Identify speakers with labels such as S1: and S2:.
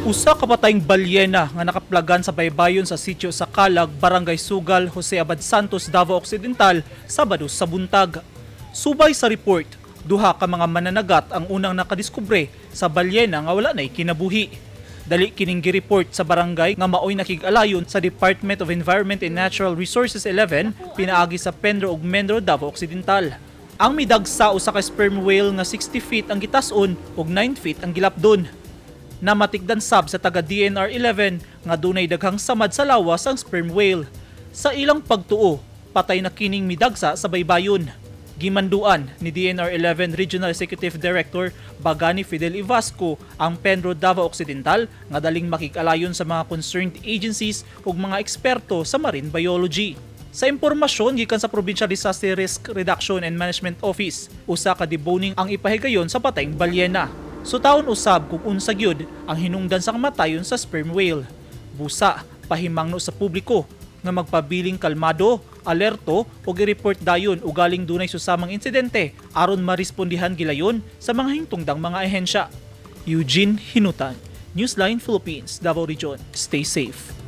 S1: Usa ka patayng balyena nga nakaplagan sa baybayon sa sitio sa Kalag, Barangay Sugal, Jose Abad Santos, Davao Occidental, Sabado sa buntag. Subay sa report, duha ka mga mananagat ang unang nakadiskubre sa balyena nga wala na'y kinabuhi. Dali kining gi-report sa barangay nga maoy nakig-alayon sa Department of Environment and Natural Resources 11 pinaagi sa Penro ug Menro, Davao Occidental. Ang midagsa, usa ka sperm whale nga 60 feet ang gitas-on ug 9 feet ang gilapdon. Namatikdan sab sa taga DENR 11 nga dunay daghang samad sa lawas ang sperm whale. Sa ilang pagtuo, patay na kining midagsa sa baybayon. Gimanduan ni DENR 11 Regional Executive Director Bagani Fidel Ivasco ang Penro Davao Occidental nga daling makig-alayon sa mga concerned agencies ug mga eksperto sa marine biology. Sa impormasyon gikan sa Provincial Disaster Risk Reduction and Management Office, usa ka deboning ang ipahigayon sa patayng balyena. Sutaon usab kung unsa gyud ang hinungdan sa kamatayon sa sperm whale. Busa, pahimangno sa publiko nga magpabiling kalmado, alerto ug i-report dayon ugaling dunay susamang insidente aron marespondihan gilayon sa mga hingtungdang mga ahensya. Eugene Hinutan, Newsline Philippines, Davao Region. Stay safe.